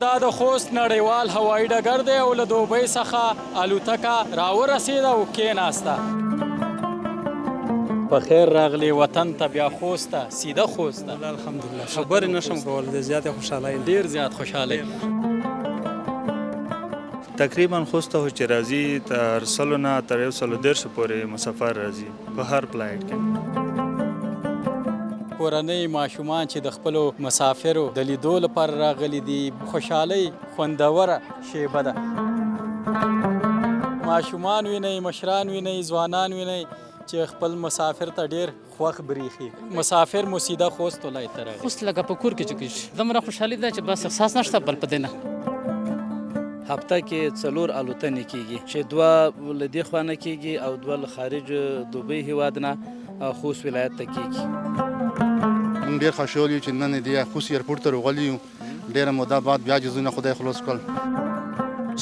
دا د خوست نړیوال هوایي ډګر دی او له دوبۍ څخه الوتکه راورسېده او کېناسته. په خیر راغلې وطن ته بیا خوست ته، سیده خوست ته. الحمدلله خبرې نه شم کول، د زیاتې خوشحالۍ. ډېر زیات خوشحاله. تقریبا خوست ته چې راځي تر سلو نه تر یو سلو دېرشو پورې مسافر راځي په هر فلایټ کې. کورنۍ ماشومان چې د خپلو مسافرو د لیدو لپاره راغلي دي، خوشحالۍ خوندوره شیبه ده. ماشومان وینئ، مشران وینئ، ځوانان وینئ چې خپل مسافر ته ډېر خوښ بریښي. مسافر مو سیده خوست ولایت ته راغی. خوست لکه په کور کې چې کېږي، دومره خوشحالي ده چې بس احساس نشته بل په دې نه. هفته کې 4 الوتنې کېږي چې 2 له دې خوا نه کېږي او 2 له خارج دوبۍ هېواد نه خوست ولایت ته کېږي. موږ ډېر خوشحال یو چې نن دې خوست ایرپورټ ته راغلي یو، ډېره موده بعد بیا جزونه خدای خلاص کړل.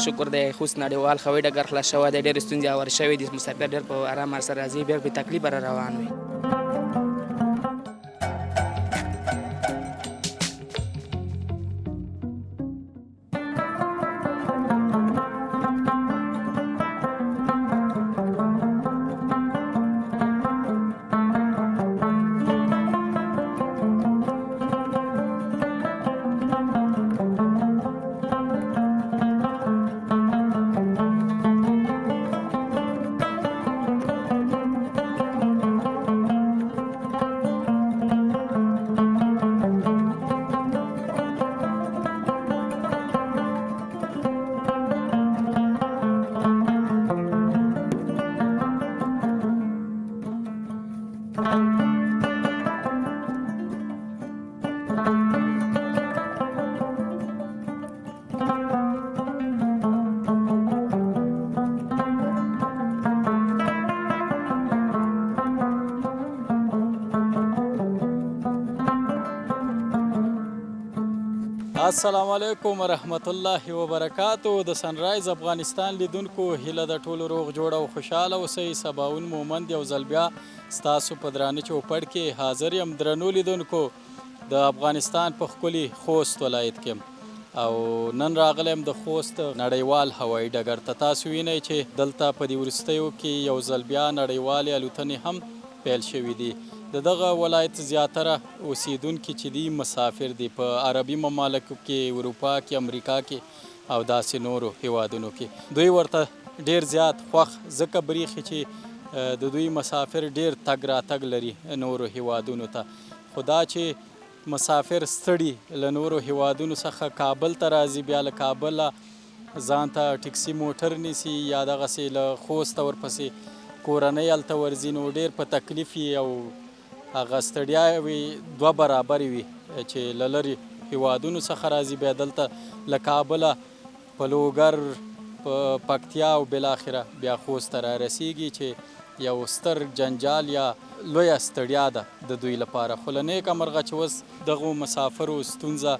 شکر دی خوست نړیوال هوایي ډګر خلاص شوی دی، ډېرې ستونزې هوارې شوې دي، مسافر ډېر په ارام سره راځي، بیا بې تکلیفه را روان وي. السلام علیکم ورحمت الله وبرکاتو. د سنرایز افغانستان لیدونکو، هیله د ټولو روغ جوړ او خوشحاله اوسئ. سباوون مومند یو ځل بیا ستاسو په درانه چوپړ کې حاضر یم. درنو لیدونکو، د افغانستان په ښکلي خوست ولایت کې یم او نن راغلی یم د خوست نړیوال هوایي ډګر ته. تاسو وینئ چې دلته په دې وروستیو کې یو ځل بیا نړیوالې الوتنې هم پیل شوې دي. د دغه ولایت زیاتره اوسیدونکي چې دي مسافر دي، په عربي ممالکو کې، اروپا کې، امریکا کې او داسې نورو هیوادونو کې. دوی ورته ډیر زیات خوښ ځکه بریښي چې د دوی مسافر ډیر تګ راتګ لري نورو هیوادونو ته. خو دا چې مسافر ستړي له نورو هیوادونو څخه کابل ته راځي، بیا له کابله ځان ته ټکسي موټر نیسي یا دغسې له خوسته ورپسې کورنۍ هلته ورځي، نو ډېر په تکلیف یې او هغه ستړیاوې 2 برابرې وي چې له لرې هیوادونو څخه راځي، بیا دلته له کابله په لوګر، په پکتیا او بالاخره بیا خوست ته رارسیږي چې یو ستر جنجال یا لویه ستړیا ده د دوی لپاره. خو له نیکه مرغه چې اوس دغو مسافرو ستونزه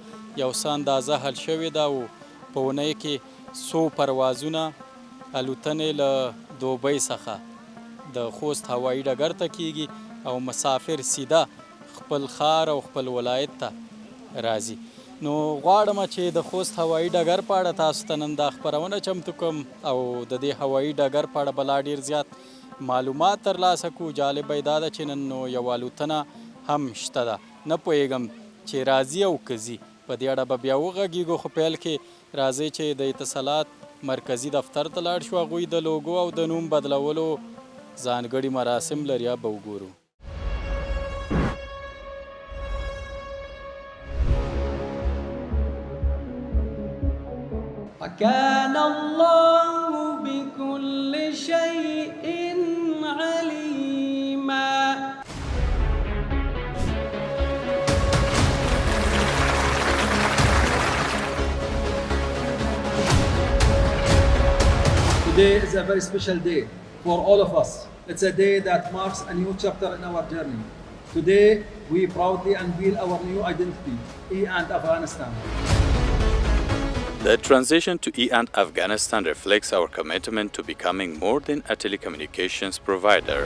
یو څه اندازه حل شوې ده او په اونۍ کې څو پروازونه الوتنې له دوبۍ څخه د خوست هوایي ډګر ته کیږي او مسافر سیده خپل ښار او خپل ولایت ته راځي. نو غواړم چې د خوست هوایي ډګر په اړه تاسو ته نن دا خپرونه چمتو کړم او د دې هوایي ډګر په اړه به لا ډېر زیات معلومات ترلاسه کړو. جالبه یې دا ده چې نن نو یوه الوتنه هم شته ده، نه پوهېږم چې راځي او که ځي، په دې اړه به بیا وغږیږو. خو پیل کې راځئ چې د اتصالات مرکزي دفتر ته لاړ شو، هغوی د لوګو او د نوم بدلولو ځانګړي مراسم لري، به وګورو. وكان الله بكل شيء عليما. Today is a very special day for all of us. It's a day that marks a new chapter in our journey. Today, we proudly unveil our new identity, E&Afghanistan. The transition to E& Afghanistan reflects our commitment to becoming more than a telecommunications provider.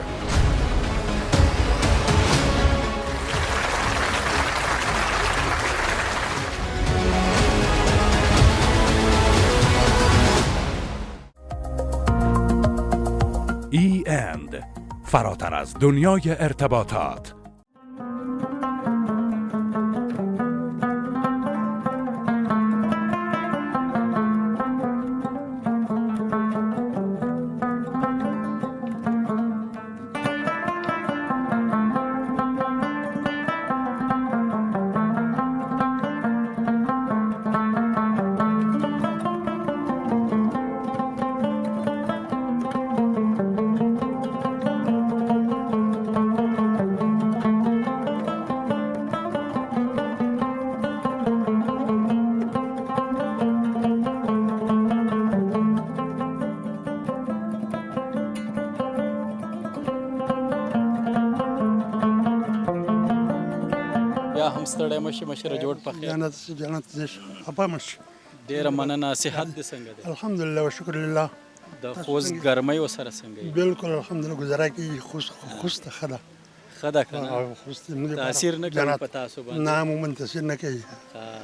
فراتر از دنیای ارتباطات. بیا هم ستړی مشي مشره، جوړ په خیر. جنت جنت دې خپه مشي. ډیره مننه. صحت دې څنګه دی؟ الحمدلله او شکر لله. د خوست ګرمۍ ورسره څنګه وي؟ بالکل الحمدلله، ګزاره کیږي. خوست خوست ښه ده. ښه ده که نه؟ خوست موږ تاثیر نه کوي په تاسو باندې؟ نه، موږ تاثیر نه کوي.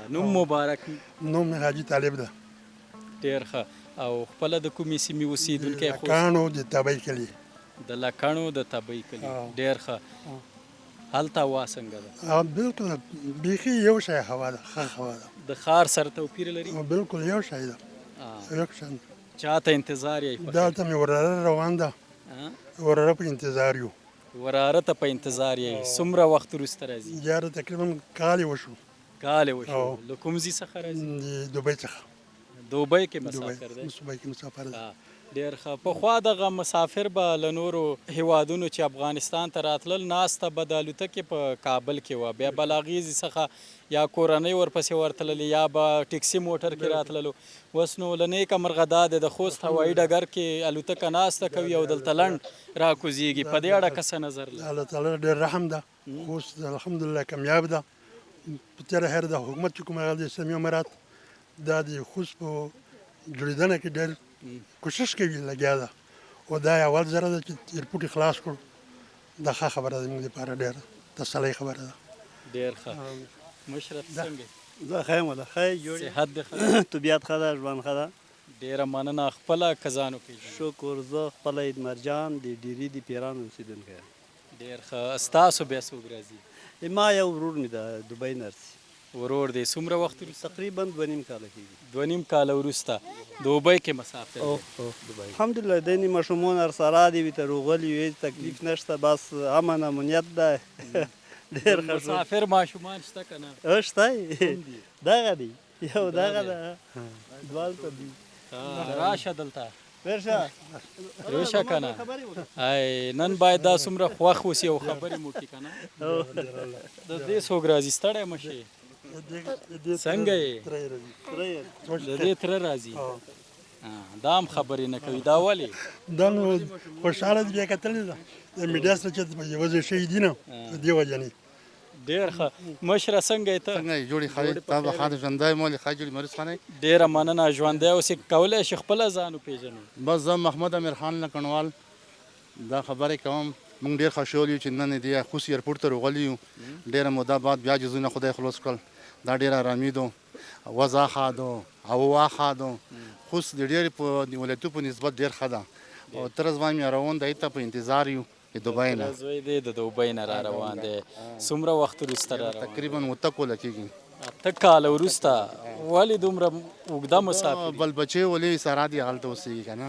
نوم مبارک؟ نوم مې حاجي طالب ده. ډیر ښه. او خپله د کومې سیمې اوسېدونکی؟ خوست لکڼو د تبۍ کلي. د لکڼو د تبۍ کلي، ډیر ښه. هلته هوا څنګه ده؟ بالکل بیخي یو شی هوا ده، ښه هوا ده. د ښار سره توپیر لري؟ بالکل یو شی ده، یو شان. چاته انتظار یې؟ دلته مې وراره روان ده، وراره په انتظار یو. وراره ته په انتظار یې؟ څومره وخت وروسته راځي؟ یاره تقریبا کال یې وشو. کال یې وشو. له کوم ځای څخه راځي؟ د دوبۍ څخه. دوبۍ کې مسافر دی؟ دوبۍ کې مسافر دی. ډیر ښه. پخوا دغه مسافر به له نورو هیوادونو چې افغانستان ته راتلل، ناسته به د الوتکې په کابل کې وه، بیا به له هغې ځای څخه یا کورنۍ ورپسې ورتللې یا به ټیکسي موټر کې راتللو. اوس نو له نیکه مرغه دا دی د خوست هوایي ډګر کې الوتکه ناسته کوي او دلته لنډ راکوزیږي. په دې اړه که څه نظر لري؟ الله تعالی ډېر رحم ده، خوست الحمدلله کامیاب ده. په تېره هر د حکومت چې کوم راغلی د اسلامي امارات، دا د خوست په جوړېدنه کې ډېر کوشش کوي، لګیا ده، او دا اول زره ده چې ایرپورټ یې خلاص کړو. دا ښه خبره ده، زموږ لپاره ډېره تسلۍ خبره ده. ډېر ښه. مشره ته څنګه یې؟ زه ښه یم ولا، ښه یې جوړ یې؟ صحت دې ښه دی؟ طبیعت ښه ده، ژوند ښه ده. ډېره مننه. خپله که ځان وپېژنې؟ شکر. زه خپله عید مرجان د ډېري د پیرانو اوسېدونکی یم. ډېر ښه. ستاسو بیا څوک راځي؟ ما یو ورور مې ده، دوبۍ نه راځي. ورور دی څومره وخت وروسته؟ تقریبا 2.5 کاله کېږي. 2.5 کاله وروسته دوبۍ کې مسافر دی. الحمدلله، د نی ماشومان سره دی وي ته روغلي وي، هیڅ تکلیف نشته، بس امن امنیت ده، ډېر ښه. مسافر ماشومان شته که نه؟ شته، دغه دی یو، دغه ده، دوالته دي. راشه دلته. ورشه. ورشه که نه؟ ای نن باید دا څومره خوښ اوسي او خبرې مو وکړي که نه؟ د دې څوک راځي؟ ستړی مه شې. څنګه یې؟ د دې تره راځي. دا هم خبرې نه کوي، دا ولې؟ دا نو خوشحاله دي، بیا کتلې ده د میډیا سره چې یوځای شوي دي نه، د دې وجه نه. ډېر ښه. مشره څنګه یې ته؟ څنګه یې جوړې ښه یې؟ تا به ښه ژوندی مولې ښه جوړې مریض خانه یې؟ ډېره مننه، ژوندی اوسې. کولی شې خپله ځان وپېژنې؟ بس زه محمد امیر خان لکڼوال دا خبرې کوم. موږ ډېر خوشحال یو چې نن دې خوست ایرپورټ ته راغلي یو. ډېره موده بعد بیا جزونه خدای خلاص کړل. دا ډېره ارامي ده، وضع ښه ده، هوا ښه ده. خوست د ډېر په ولایتو په نسبت ډېر ښه ده. او تر ځوان مې روان دی ته په انتظار یو د دوبۍ نه. زوی دی د دوبۍ نه را روان دی. څومره وخت وروسته را روان؟ تقریبا 8 کاله کېږي. 8 کاله وروسته. ولې دومره اوږده مسافري؟ بل بچی ولې سره دی هلته اوسېږي که نه،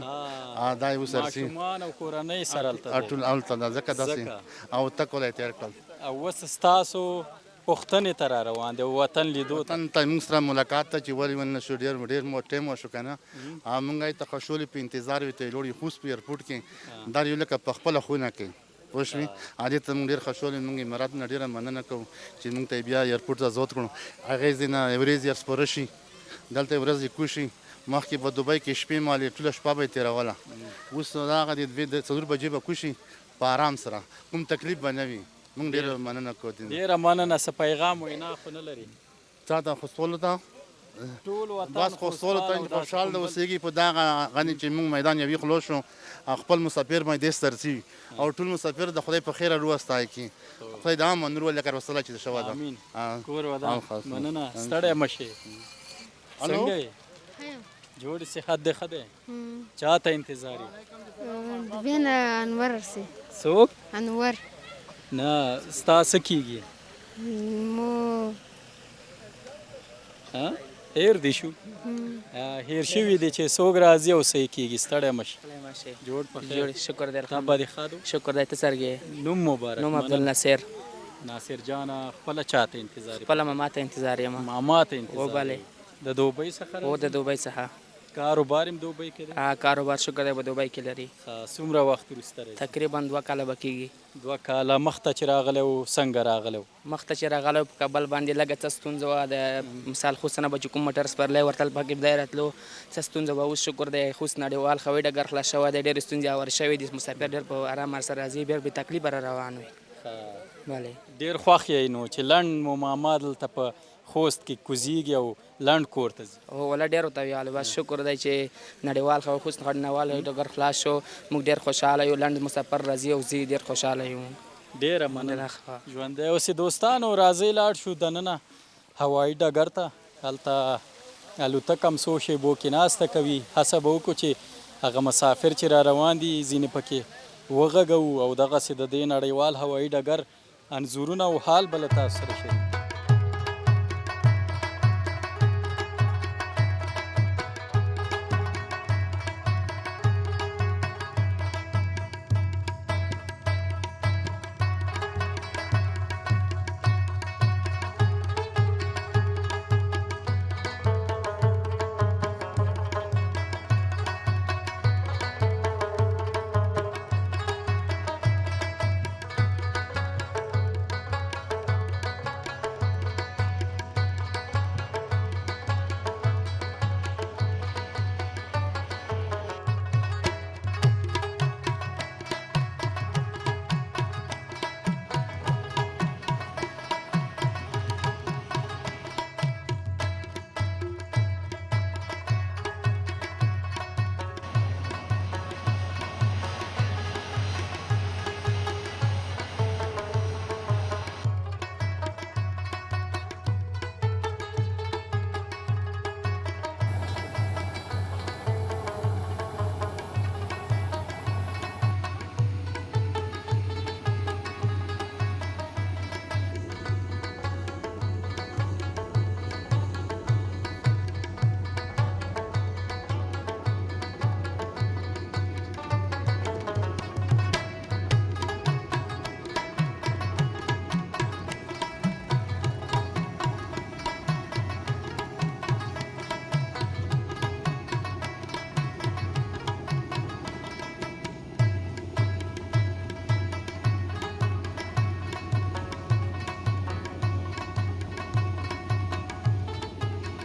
دا یې اوس ارسي ماشومان او کورنۍ سره هلته دی. ټول هلته ده، ځکه داسې او 8 کاله یې تېر کړل. او اوس ستاسو پوښتنې ته را روان دی، وطن لیدو ته. وطن ته موږ سره ملاقات ته چې ولې ونه شو، ډېر ډېر مو ټایم وشو که نه. موږ یې ته خوشحالي په انتظار وي ته لوړ خوست په ایرپورټ کې دا یو لکه په خپله خونه کې پوه شوې. دې ته موږ ډېر خوشحال یو. موږ امارات نه ډېره مننه کوو چې موږ ته بیا ایرپورټ ته زوت کړو. هغې ځای نه ورځې سپوره شي، دلته ورځې کوشي. مخکې په دوبۍ کې شپې مالې ټوله شپه به یې تېروله. اوس هغه د 2-4 بجې به کوشي په آرام سره، کوم تکلیف به نه وي. موږ ډېره مننه کوو. ډېره مننه. څه پیغام وینا خو نه لري؟ چا ته؟ خوستوالو ته؟ ټول وطن بس خوستوالو ته خوشحال ده اوسېږي په دغه غني چې موږ میدان یوي خلاص شو، خپل مسافر باندې دې سترسي او ټول مسافر د خدای په خیره روستای کی. خدای دا امن ور لکه رسول چې شوه ده. امین. کور ودان. مننه، ستړی مه شې. څنګه یې؟ جوړ صحت دی ښه دی؟ چاته انتظار یې؟ دوبۍ نه انور سي. څوک؟ انور. نه ستا څه کیږي؟ مو هیر دي شو، هیر شوي دي چې څوک راځي او څه یې کیږي. ستړی مه شې. جوړ په خیر؟ جوړ شکر دی. طبع دې ښه ده؟ شکر دی. ته څرګه یې؟ نوم مبارک. نوم عبدالناصر. ناصر جانه خپله چاته انتظار یې؟ خپله ماما ته انتظار یم. ماما ته انتظار؟ هو بله. د دوبۍ څخه راځي؟ هو د دوبۍ څخه. کاروبار هم دوبۍ کې دی؟ کاروبار شکر دی په دوبۍ کې لري. څومره وخت وروسته راځي؟ تقریبا 2 کاله به کېږي. 2 کاله. مخته چې راغلی و څنګه راغلی و؟ مخته چې راغلی و په کابل باندې لږه څه ستونزه وه، د مثال خوست نه به چې کوم موټر سپرلی ورتل پکې به دی راتلو، څه ستونزه وه. اوس شکر دی خوست نړیوال هوایي ډګر خلاص شوی دی، ډېرې ستونزې هوارې شوې دي، مسافر ډېر په ارام سره راځي، ډېر بې تکلیفه را روان وي. بله. ډېر خوښ یئ نو چې لنډ مو ماما دلته په خوست کې کوزیږي او لنډ کور ته ځي؟ هو ولا ډېر ورته ویاړو، بس شکر دی چې نړیوال خوست نړیوال ډګر خلاص شو، موږ ډېر خوشحاله یو، لنډ مسافر راځي او ځي، ډېر خوشحاله یو. ډېره مننه، ژوندی اوسې. دوستانو راځئ لاړ شو دننه هوایي ډګر ته، هلته الوتکه هم څو شېبو کې ناسته کوي. هڅه به وکړو چې هغه مسافر چې را روان دي ځینې پکې وغږوو او دغسې د دې نړیوال هوایي ډګر انځورونه او حال به له تاسو سره شریک.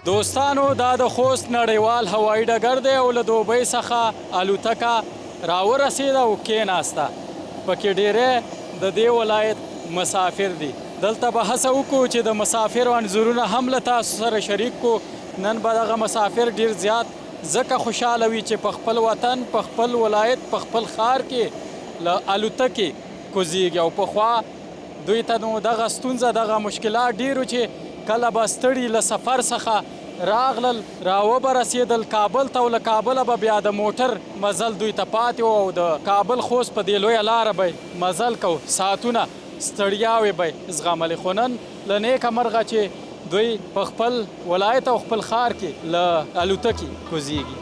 دوستانو دا د خوست نړیوال هوایي ډګر دی او له دوبۍ څخه الوتکه راورسېده او کېناسته. پکې ډېری د دې ولایت مسافر دي. دلته به هڅه وکړو چې د مسافرو انځورونه هم له تاسو سره شریک کړو. نن به دغه مسافر ډېر زیات ځکه خوشحاله وي چې په خپل وطن، په خپل ولایت، په خپل ښار کې له الوتکې کوزیږي. او پخوا دوی ته نو دغه ستونزه، دغه مشکلات ډېر چې کله به ستړي له سفر څخه راغلل، راوبه رسېدل کابل ته او له کابله به بیا د موټر مزل دوی ته پاتې و او د کابل خوست په دې لویه لاره به مزل کو، ساعتونه ستړیاوې به زغملې. خو نن له نیکه مرغه چې دوی په خپل ولایت او خپل ښار کې له الوتکې کوزیږي.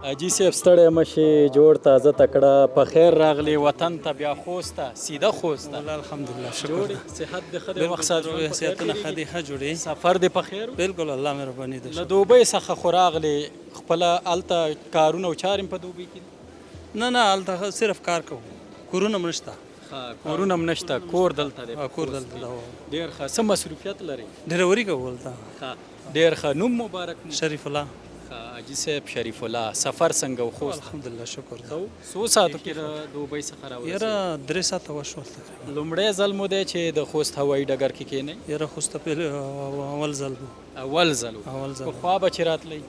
حاجي صاحب ستړی مه شې، جوړ تازه تکړه په خیر راغلې وطن ته، بیا خوست ته، سیده خوست ته. والله الحمدلله شکر. جوړ صحت دې ښه دی؟ وخت ساعت ژوند په خیر صحتونه ښه تېرېږي؟ دي، ښه جوړې. سفر دې په خیر و؟ بالکل، الله مهرباني ده. له دوبۍ څخه خو راغلې، خپله هلته کارونه او چارې هم په دوبۍ کې دي؟ نه نه، هلته صرف کار کوو، کورونه هم نشته. ښه، کورونه هم نشته، کور دلته دی. کور دلته دی. ډېر ښه. څه مصروفیت لرئ؟ ډریوري کوو هلته. ښه، ډېر ښه. نوم مبارک مو؟ شریف الله. ښه حاجي صاحب شریف الله، سفر څنګه و خوست؟ الحمدلله شکر ده. څو ساعتو کې له دوبۍ څخه راورسېدئ؟ یاره 3 ساعته وشول تقریبا. لومړی ځل مو دی چې د خوست هوایي ډګر کې کېنئ؟ یاره خوست ته اول ځل وو. اول ځل وو. اول ځل. پخوا به چې راتلئ؟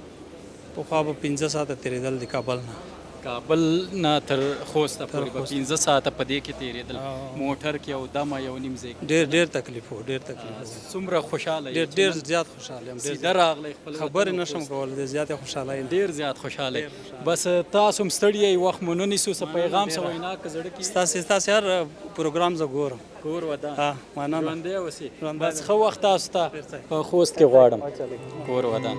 پخوا به 5 ساعته تېرېدل د کابل نه. کابل نه تر خوسته پورې به 5 ساعته په دې کې تېرېدل، موټر کې او دمه یو نیم ځای کې. ډېر ډېر تکلیف وو، ډېر تکلیف وو. څومره خوشاله یې؟ ډېر زیات خوشاله یم. سیده راغلی خپل خبرې نه شم کولی، ډېر زیاتې خوشاله یم. ډېر زیات خوشاله یم. بس تاسو هم ستړي یئ، وخت مو نه نیسو، څه پیغام څه وینا که زړه کې؟ ستاسې هر پروګرام زه ګورم. کور ودان، مننه، ژوندی اوسې. بس ښه وخت تاسو ته په خوست کې غواړم. کور ودان.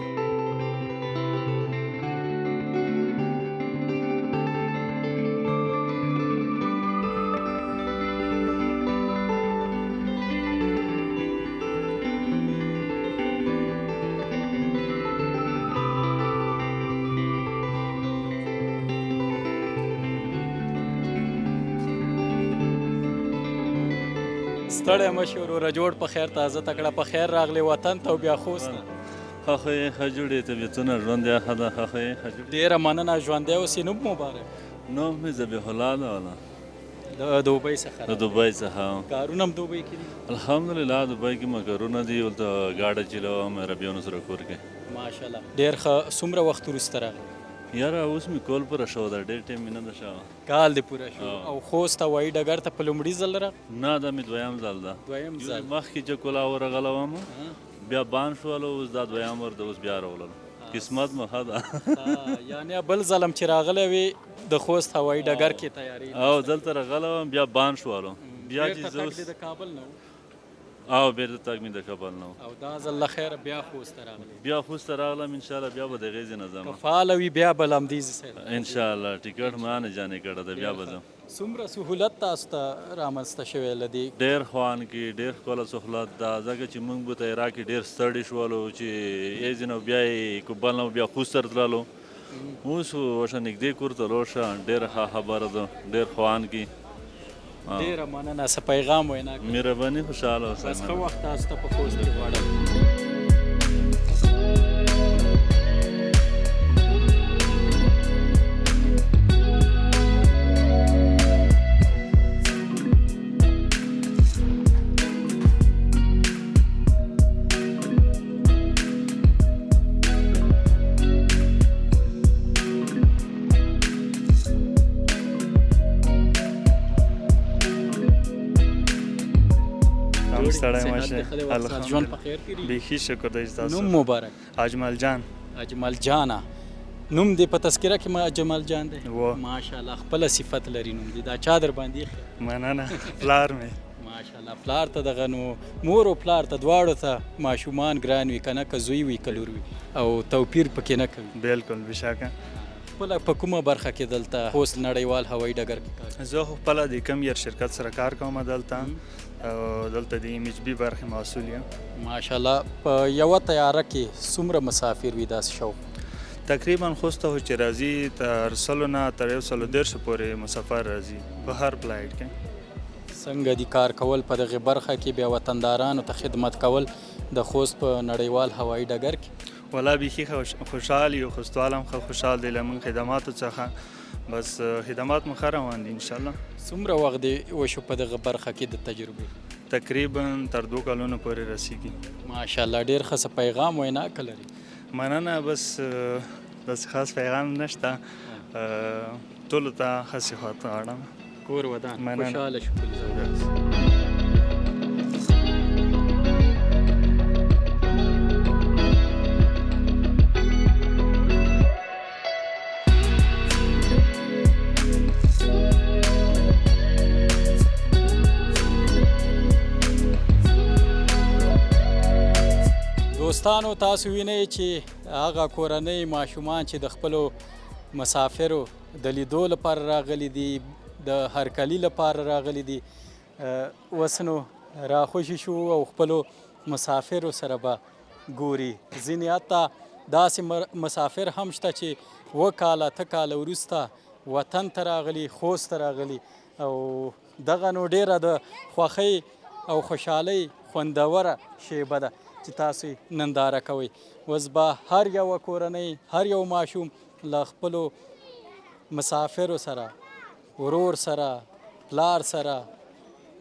ستړی مه شې وروره، جوړ په خیر، تازه تکړه، په خیر راغلې وطن ته او بیا خوست ته. ښه خو یې، ښه جوړې، طبیعتونه ژوند یې ښه ده. ښه خو یې، ښه جوړې. ډېره مننه، ژوندی اوسې. نوم مبارک؟ نوم مې ذبیح الله ده ولا. د دوبۍ څخه؟ د دوبۍ څخه. کارونه هم دوبۍ کې دي؟ الحمدلله دوبۍ کې مې کارونه دي، هلته ګاډی چلوم عربیانو سره کور کې. ماشاءالله ډېر ښه. څومره وخت وروسته راغلې؟ یاره اوس مې کال پوره شو ده، ډېر ټایم مې نه ده شوی. کال دې پوره شو. او خوست هوایي ډګر ته په لومړي ځل راغلې؟ نه، دا مې دویم ځل ده. دویم ځل. مخکې چې کولا ورغلی وم بیا بان شولو، اوس دا دویم ور ده، اوس بیا راغللو. قسمت مو ښه ده. یعنې بل ځل هم چې راغلی وي د خوست هوایي ډګر کې تیارې؟ او دلته راغلی وم بیا بان شولو، بیا چې زه اوس د کابل نه وو. او بیرته تګ مې د کابل نه وو. او دا ځل له خیره بیا خوست ته راغلی؟ بیا خوست ته راغلم، انشاءالله بیا به د غېږې نه ځم. که فعاله وي بیا به له همدې ځای سره انشاءالله. ټیکټ ما نه جانې کړی ده، بیا به ځم. څومره سهولت تاسو ته رامنځته شوی له دې؟ ډېر خوان کې ډېر ښکلی سهولت ده، ځکه چې موږ به تیرا کې ډېر ستړي شولو چې یې نه بیا یې کابل نه بیا خوست ته تللو، اوس ورشه نږدې کور ته لوړ شه، ډېره ښه خبره ده، ډېر خوان کې. ډېره مننه. څه پیغام وینا کوي؟ مهرباني، خوشحاله اوسئ. بس ښه وخت تاسو ته په خوست کې غواړم. ستړی مه شې. ژوند په خیر تېرېږي؟ بیخي شکر دی. تاسو؟ نوم مبارک؟ اجمل جان. اجمل جانه، نوم دې په تذکره کې ما اجمل جان دی؟ و. ماشاءالله خپله صفت لري نوم دې، دا چا در باندې ایښی؟ مننه، پلار مې. ماشاءالله، پلار ته دغه نو مور او پلار ته دواړو ته ماشومان ګران وي که نه، که زوی وي که لور وي، او توپیر پکې نه کوي. بالکل بېشکه. خپله په کومه برخه کې دلته خوست نړیوال هوایي ډګر کې کار کوي؟ زه خو خپله د کم ایر شرکت سره کار کوم دلته، او دلته د ایم ایچ بي برخې مسؤل یم. ماشاءالله. په یوه طیاره کې څومره مسافر وي داسې شوق؟ تقریبا خوست ته خو چې راځي تر 100 نه تر 130 پورې مسافر راځي په هر فلایټ کې. څنګه دي کار کول په دغې برخه کې، بیا وطندارانو ته خدمت کول د خوست په نړیوال هوایي ډګر کې؟ ولا بیخي خوشحال یو، خوستوال هم ښه خوشحال دی له موږ خدماتو څخه، بس خدمات مو ښه روان دي انشاءالله. څومره وخت دې وشو په دغه برخه کې د تجربې؟ تقریبا تر 2 کلونو پورې رسیږي. ماشاءالله ډېر ښه. څه پیغام وینا که لري؟ مننه، بس داسې خاص پیغام نشته، ټولو ته ښه صحت غواړم. کور ودان، مننه. خوشحاله شو. دوستانو تاسو وینئ چې هغه کورنۍ ماشومان چې د خپلو مسافرو د لیدو لپاره راغلي دي، د هرکلي لپاره راغلي دي. اوس نو راخوشي شو او خپلو مسافرو سره به ګوري. ځینې حتی داسې مسافر هم شته چې 7 کاله 8 کاله وروسته وطن ته راغلي، خوست ته راغلي، او دغه نو ډېره د خوښۍ او خوشحالۍ خوندوره شیبه ده چې تاسو یې ننداره کوئ. اوس به هر یوه کورنۍ، هر یو ماشوم له خپلو مسافرو سره، ورور سره، پلار سره،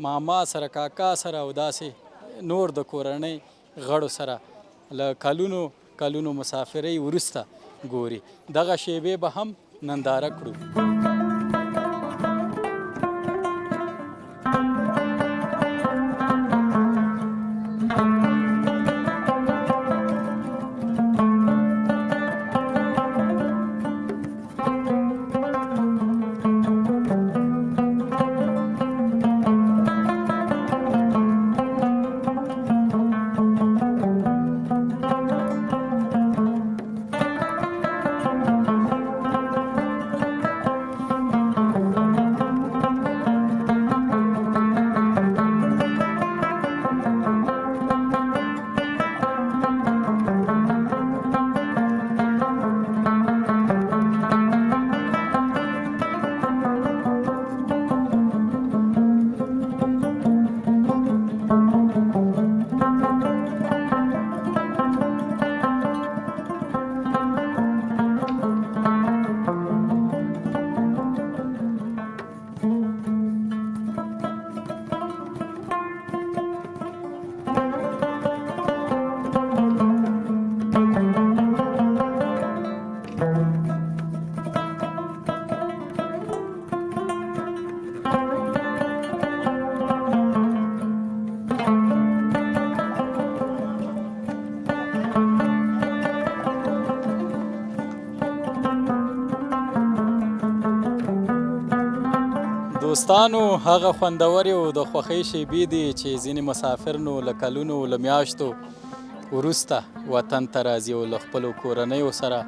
ماما سره، کاکا سره او داسې نور د کورنۍ غړو سره له کلونو کلونو مسافرۍ وروسته ګوري. دغه شیبې به هم ننداره کړو. دوستانو، هغه خوندورې او د خوښۍ شیبې دي چې ځینې مسافر نو له کلونو له میاشتو وروسته وطن ته راځي او له خپلو کورنیو سره،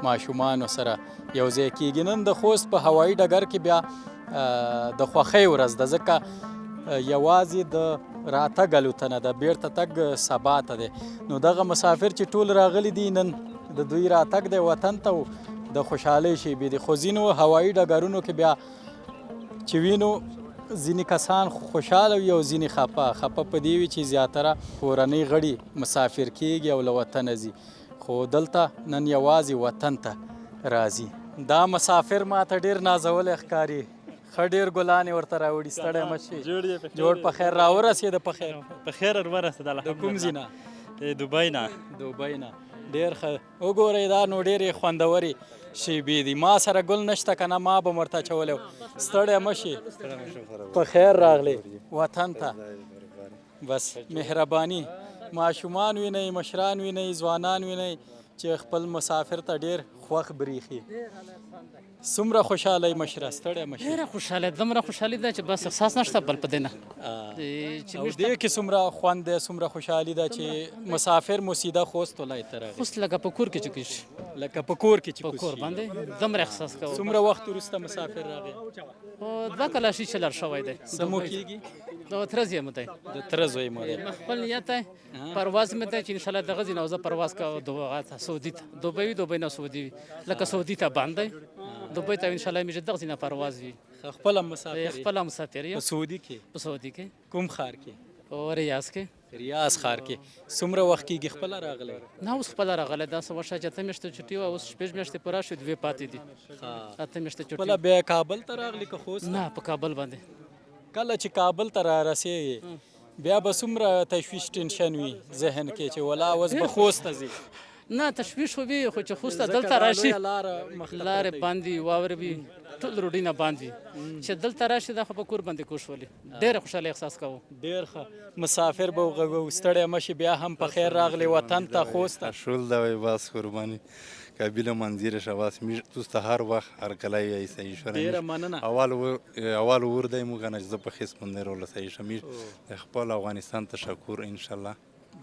ماشومانو سره یو ځای کیږي. نن د خوست په هوایي ډګر کې بیا د خوښۍ ورځ ده، ځکه یوازې د راتګ الوتنه ده، بیرته تګ سبا ته دی. نو دغه مسافر چې ټول راغلي دي، نن د دوی راتګ دی وطن ته او د خوشحالۍ شیبې دي. خو ځینو هوایي ډګرونو کې بیا چې وینو ځینې کسان خوشحاله وي او ځینې خپه. خپه په دې وي چې زیاتره کورنۍ غړي مسافر کیږي او له وطنه ځي، خو دلته نن یوازې وطن ته راځي. دا مسافر ماته ډېر نازولی ښکاري، ښه ډېر ګلان یې ورته راوړي. ستړی مه شې، جوړ په خیر راورسېده. په خیر، په خیر ورسېده. د کوم ځای نه؟ د دوبۍ نه. دوبۍ نه، ډېر ښه. وګورئ دا نو ډېرې خوندورې شیبې دي. ما سره ګل نشته که نه ما به ورته اچولی و. ستړی مه شې، په خیر راغلې وطن ته. بس مهرباني. ماشومان وینئ، مشران وینئ، ځوانان وینئ چې خپل مسافر ته ډېر خوښ بریښي. څومره خوشحاله یې مشره، ستړی مه شې. ډېره خوشحاله، دومره خوشحالي ده چې بس احساس نشته بل په دې نه. او دې کې څومره خوند دی، څومره خوشحالي ده چې مسافر مو سیده خوست ولایت ته راغی. خوست لکه په کور کې چې کوز شي. لکه په کور کې چې په کور باندې دومره احساس کوو. څومره وخت وروسته مسافر راغی؟ 2 کاله شي چې لاړ شوی دی. څه مو کېږي؟ د تره زوی مو دی. د تره زوی مو دی. ما خپل نیت دی، پرواز مې دی چې انشاءالله دغه ځای نه زه پرواز کوم سعودي ته، دوبۍ وي، دوبۍ نه سعودي وي، لکه سعودي ته بند دی، دوبۍ ته انشاءالله مې دغه ځای نه پرواز وي. خپله مسافر یې؟ خپله مسافر یم. په سعودي کې؟ په سعودي کې. کوم ښار کې؟ په ریاض کې. ریاض ښار کې. څومره وخت کېږي خپله راغلی؟ نه اوس خپله راغلی، دا څه وخت چې 8 میاشتې چوټي وه، اوس 6 میاشتې پوره شوې، 2 پاتې دي. 8 میاشتې چوټي. خپله بیا کابل ته راغلی که خوست؟ نه، په کابل باندې. کله چې کابل ته را رسېږې بیا به څومره تشویش ټینشن وي ذهن کې چې ولا اوس به خوست ته ځي؟ نه تشویش خو وي، خو چې خوست ته ځکه دلته دا راشي، لویه لاره مخته لارې پرته وي. باندې واورې وي، ټول روډینه باندې چې دلته راشي دا خو په کور باندې کوش ولي. ډېره خوشحالي احساس کوو. ډېر ښه. مسافر به وغږوو، ستړی مه شي، بیا هم په خیر راغلې وطن ته خوست ته. شول دا وایي بس قرباني قابل منظر شه، بس میش توس ته هر وخت هرکلی وایي صحیح شو. ډېره مننه. اول ور دی موږ نه چې زه په خیس باندې راوله صحیح شه. میش د خپل افغانستان تشکر انشاءالله.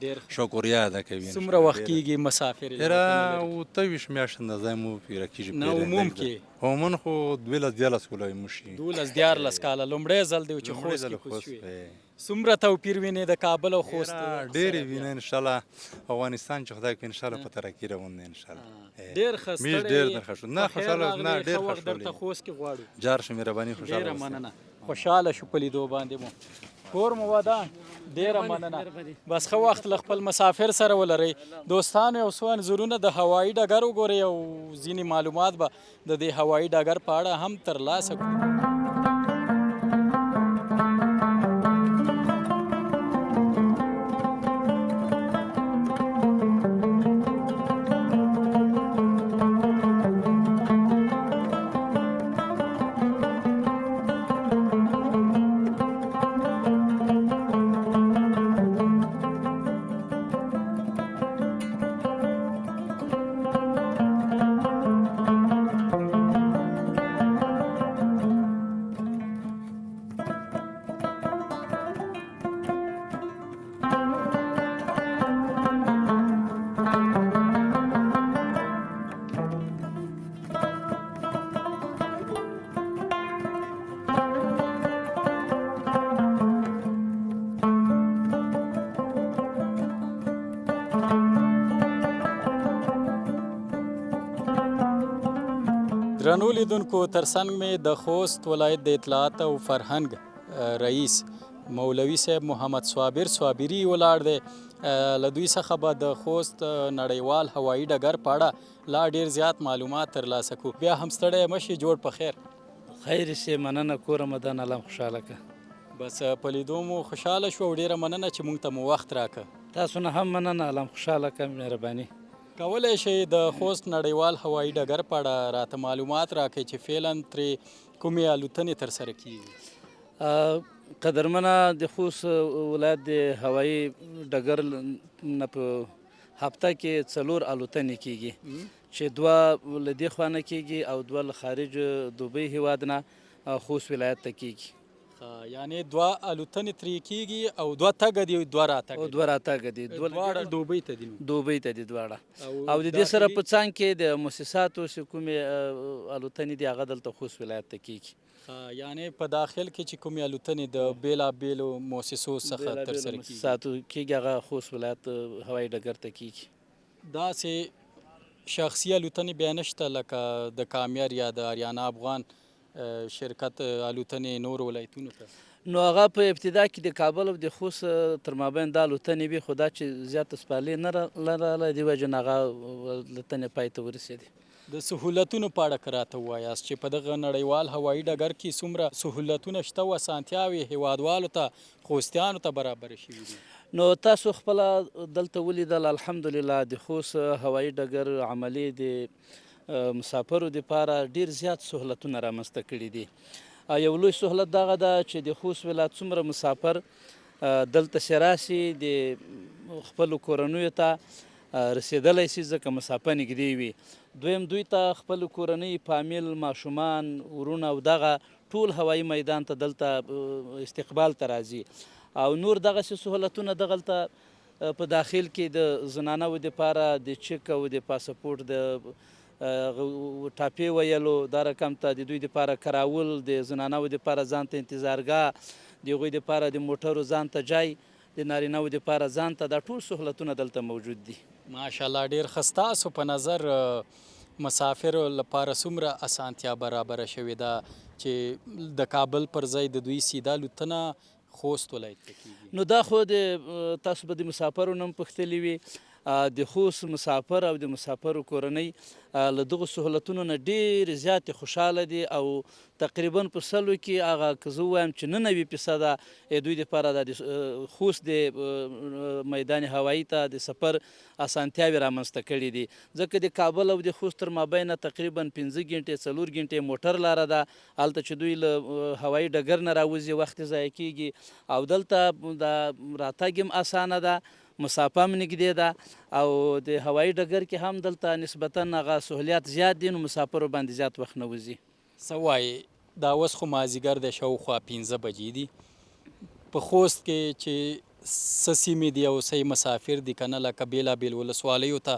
ډېر ښه. شکریا ادا کوي. څومره وخت کیږي مسافر یې یاره 28 میاشتې اندازه مو پیره کیږي. نه عموم کې؟ عموما خو 12 13 کاله مو شي. 12 13 کاله لومړی ځل دی چې خوست کې کوز شوې. څومره توپیر وینې د کابل او خوست؟ ډېر وینې ان شاء الله. افغانستان چې خدای کوي ان شاء الله په ترقي روان دی ان شاء الله. ډېر ښه. ستړی ډېر درخه شو. نه خوشاله نه ډېر ښه درته خوست کې غواړو. جار شه مهرباني. خوشاله. ډېره مننه، خوشاله شو په لیدو باندې مو. کور مو ودان. ډیره مننه. بس ښه وخت له خپل مسافر سره ولرئ. دوستانو یو څو انځورونه د هوایي ډګر وګورئ او ځینې معلومات به د دې هوایي ډګر په اړه هم ترلاسه کړو. درنو لیدونکو، ترڅنګ مې د خوست ولایت د اطلاعات او فرهنګ رئیس مولوي صاحب محمد صابر صابري ولاړ دی. له دوی څخه به د خوست نړیوال هوایي ډګر په اړه لا ډیر زیات معلومات ترلاسه کړو. بیا هم ستړی مه شي، جوړ په خیر. خیر شي، مننه. کور مو ودان، الله مو خوشحاله کړه. بس په لیدو مو خوشحاله شو او ډیره مننه چې مونږ ته مو وخت راکړ. تاسو نه هم مننه، الله مو خوشحاله کړه، مهرباني. کولی شئ د خوست نړیوال هوایي ډګر په اړه راته معلومات راکړئ چې فعلا ترې کومې الوتنې ترسره کیږي؟ قدرمنه، د خوست ولایت د هوایي ډګر نه په هفته کې 4 الوتنې کیږي چې 2 له دې خوا نه کیږي او 2 له خارج دوبۍ هیواد نه خوست ولایت ته کیږي. یعنی 2 الوتنې ترې کیږي او 2 تګه دي او 2 راتګه او 2 راتګه دي. دواړه دوبۍ ته دي. دوبۍ ته دي دواړه. او د دې سره په څنګ کې د موسساتو چې کومې الوتنې دي هغه دلته خوست ولایت ته کیږي. یعنی په داخل کې چې کومې الوتنې د بېلابېلو موسسو څخه ترسره کیږي، موسساتو کیږي، هغه خوست ولایت هوایي ډګر ته کیږي. داسې شخصي الوتنې بیا نشته لکه د کامیار یا د اریانا افغان شرکت الوتنې نورو ولایتونو ته؟ نو هغه په ابتدا کې د کابل او د خوست تر مابین دا الوتنې وي، خو دا چې زیاته سپارلې نه راغله، دې وجې نه هغه الوتنې پای ته ورسېدې. د سهولتونو په اړه که راته ووایاست چې په دغه نړیوال هوایي ډګر کې څومره سهولتونه شته او اسانتیاوې هیوادوالو ته، خوستیانو ته برابرې شوې دي؟ نو تاسو خپله دلته ولیدل، الحمدلله د خوست هوایي ډګر عملي د مسافرو دپاره ډیر زیات سهولتونه رامنځته کړي دي. یو لوی سهولت دغه ده چې د خوست ولایت څومره مسافر دلته چې راشي د خپلو کورنیو ته رسېدلی شي، ځکه مسافه نږدې وي. دویم، دوی ته خپل کورنۍ، فامیل، ماشومان، وروڼه او دغه ټول هوایي میدان ته دلته استقبال ته راځي. او نور دغسې سهولتونه دغلته په داخل کې د زنانو دپاره د چک او د پاسپورټ د ټاپې ویلو دا رقم ته د دوی دپاره کراول، د زنانو دپاره ځان ته انتظارګاه، د هغوی دپاره د موټرو ځان ته جای، د نارینهو دپاره ځان ته، دا ټول سهولتونه دلته موجود دي. ماشاءالله، ډېر ښه. ستاسو په نظر مسافرو لپاره څومره اسانتیا برابره شوې ده چې د کابل پر ځای د دوی سیده الوتنه خوست ولایت ته کیږي؟ نو دا خو د تاسو به د مسافرو نه هم پوښتلي وي. د خوست مسافر او د مسافرو کورنۍ له دغو سهولتونو نه ډېر زیاتې خوشحاله دي او تقریبا په سلو کې هغه که زه ووایم چې 99% دوی دپاره د خوست د میدان هوایي ته د سفر اسانتیاوې رامنځته کړې دي. ځکه د کابل او د خوست تر مابینه تقریبا 5 ګنټې 4 ګنټې موټر لاره ده، هلته چې دوی له هوایي ډګر نه راوځي وخت یې ضایع کېږي او دلته د راتګ هم اسانه ده، مسافه هم نږدې ده او د هوایي ډګر کې هم دلته نسبتاً هغه سهولیات زیات دي، نو مسافرو باندې زیات وخت نه وځي. څه وایې، دا اوس خو مازیګر دی، شاوخوا 5 بجې دي، په خوست کې چې څه سیمې دي او څه یې مسافر دي که نه لکه بېلابېل ولسوالیو ته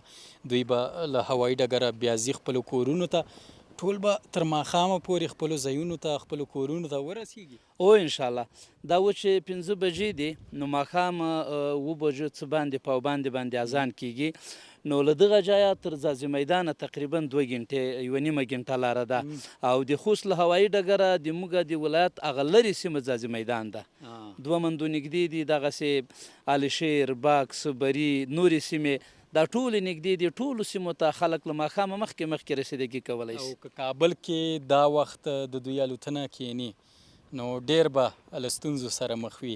دوی به له هوایي ډګره بیا ځي خپلو کورونو ته ټول به تر ماښامه پورې خپلو ځایونو ته خپلو کورونو ته ورسیږي؟ هو انشاالله دا اوس چې پنځه بجې دي نو ماښام اوو بجو څه باندې پاوباندې باندې اذان کیږي نو له دغه جایه تر ځاځي میدانه تقریبا دوه ګنټې یوه نیمه ګنټه لاره ده او د خوست له هوایي ډګره د موږ د ولایت هغه لرې سیمه ځاځي میدان ده دوه مندو نږدې دي دغسې علیشیر باکس بري نورې سیمې دا ټولې نږدې دي ټولو سیمو ته خلک له ماښامه مخکې مخکې رسیدګي کولی شي. او که کابل کې دا وخت د دوی الوتنه کیني نو ډیر به له ستونزو سره مخ وي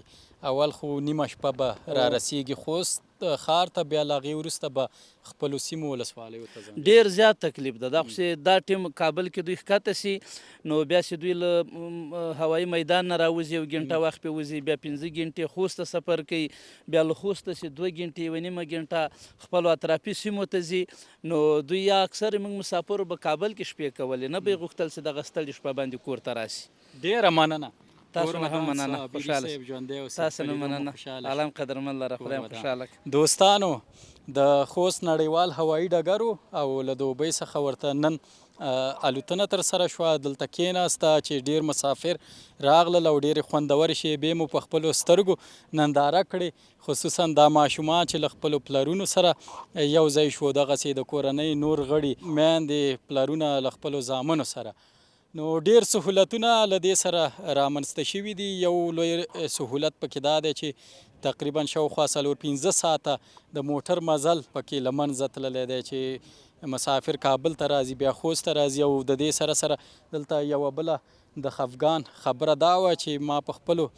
اول خو نیمه شپه به را رسیږي خوست ښار ته بیا له هغې وروسته به خپلو سیمو ولسوالیو ته ځان ډیر زیات تکلیف ده دا خو چې دا ټیم کابل کې دوی ښکته سي نو بیا چې دوی له هوایي میدان نه راوځي یو ګنټه وخت پې وځي بیا پنځه ګنټې خوست ته سفر کوي بیا له خوسته چې دوه ګنټې یوه نیمه ګنټه خپلو اطرافي سیمو ته ځي نو دوی یا اکثر موږ مسافرو به کابل کې شپې کولې نه به یې غوښتل چې دغه ستړې شپه باندې کور ته راشي. ډیره مننه تاسو نه هم مننه خوشاله تاسو نه مننه عالم قدرمن لره خدای مو خوشاله کړه. دوستانو د خوست نړیوال هوایي ډګر او له دوبۍ څخه ورته نن الوتنه تر سره شوه دلته کېناسته چې ډېر مسافر راغلل او ډېرې خوندورې شېبې مو په خپلو سترګو ننداره کړې خصوصا دا ماشومان چې له خپلو پلرونو سره یو ځای شو دغسې د کورنۍ نور غړي میندې پلرونه له خپلو زامنو سره نو ډېر سهولتونه له دې سره رامنځته شوي دي. یو لوی سهولت پکې دا دی چې تقریبا شاوخوا 4-5 ساعته د موټر مزل پکې له منځه تللی دی چې مسافر کابل ته راځي بیا خوست ته راځي او د دې سره سره دلته یوه بله د خفګان خبره دا وه چې ما په خپلو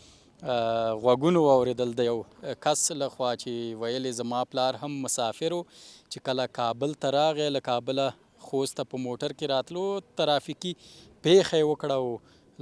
غوږونو واورېدل د یو کس له خوا چې ویل یې زما پلار هم مسافر و چې کله کابل ته راغی له کابله خوست ته په موټر کې راتلو ترافیکي پېښه یې وکړه او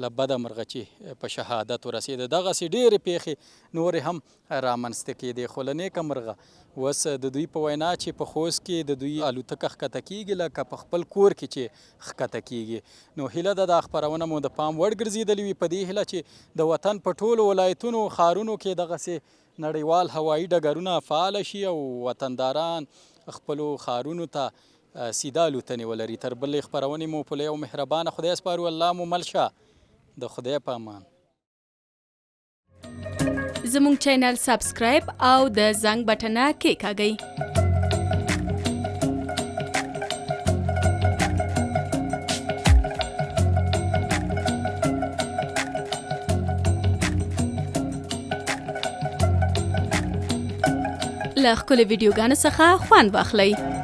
له بده مرغه چې په شهادت ورسېده. دغسې ډېرې پېښې نورې هم رامنځته کېدې، خو له نېکه مرغه اوس د دوی په وینا چې په خوست کې د دوی الوتکه ښکته کېږي لکه په خپل کور کې چې ښکته کېږي. نو هیله ده دا خپرونه مو د پام وړ ګرځېدلې وي، په دې هیله چې د وطن په ټولو ولایتونو، ښارونو کې دغسې نړیوال هوایي ډګرونه فعال شي او وطنداران خپلو ښارونو ته سیده الوتنې ولري. تر بلې خپرونې مو په لوی او مهربانه خدای سپارو. الله مو مل شه. د خدای په امان. زموږ چینل سبسکرایب او د زنګ بټنه کیکاږئ. له ښکلو ویډیوګانو څخه خوند واخلئ.